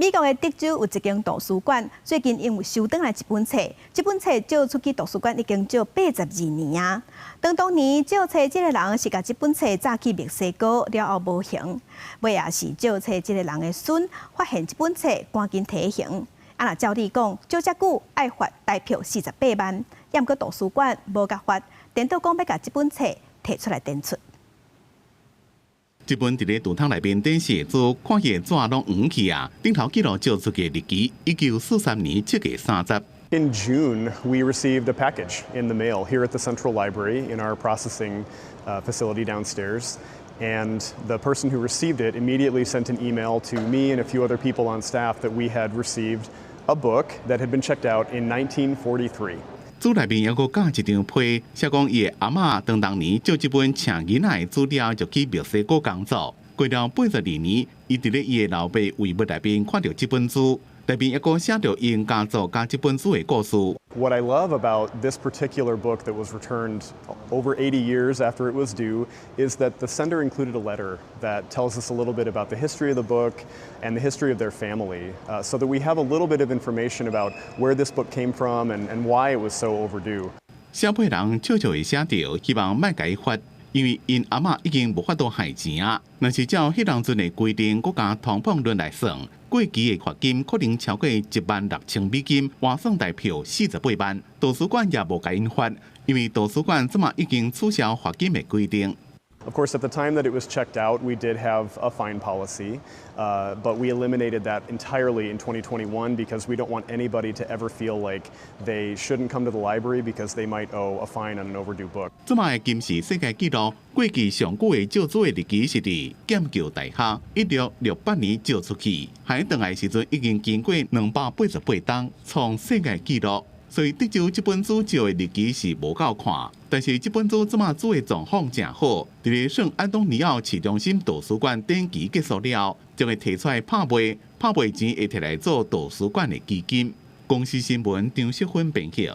美國的德州有一間圖書館，最近因為收轉來一本冊，這本冊借出去圖書館已經借82年啊。當當年借冊這個人是共這本冊紮去墨西哥了後無形，尾仔是借冊這個人的孫發現這本冊，趕緊提還。啊，若照理講，借遮久愛罰台票48萬，毋過圖書館無共罰，顛倒講欲共這本冊提出來展出。這本佇咧櫥窗內面展示的書，看彼個紙攏黃去啊！頂頭記錄借出去的日期，1943年7月30。 In June, we received a package in the mail here at the Central Library in our processing facility downstairs. And the person who received it immediately sent an email to me and a few other people on staff that we had received a book that had been checked out in 1943. 書內面猶閣夾一張批，寫講伊的阿嬤當當年借這本請囡仔的資料就去墨西哥工作，過了82年，伊佇咧伊的老爸遺物內面看著這本書，內面猶閣寫著𪜶家族佮這本書的故事。 What I love about this particular book that was returned over 80 years after it was due is that the sender included a letter that tells us a little bit about the history of the book and the history of their family, so that we have a little bit of information about where this book came from and why it was so overdue. 寫批人笑笑會寫著，希望莫共伊罰，因為𪜶阿嬤已經無法度還錢啊。若是照彼當陣的規定，閣共通膨論來算，過期的罰金可能超過16,000美金，換算台票48萬。圖書館也無共𪜶罰，因為圖書館這馬已經取消罰金的規定。 Of course, at the time that it was checked out, we did have a fine policy, but we eliminated that entirely in 2021 because we don't want anybody to ever feel like they shouldn't come to the library because they might owe a fine on an overdue book. 這馬的金氏世界紀錄，過期上久的借書的日期是佇劍橋大學1668年借出去，還轉來時陣已經經過288冬，創世界紀錄。所以德州這本書借的日期是無夠看，但是這本書這馬書的狀況誠好，佇咧聖安東尼奧市中心圖書館展期結束了，將會提出來拍賣，拍賣錢會提來做圖書館的基金。公視新聞張淑芬編譯。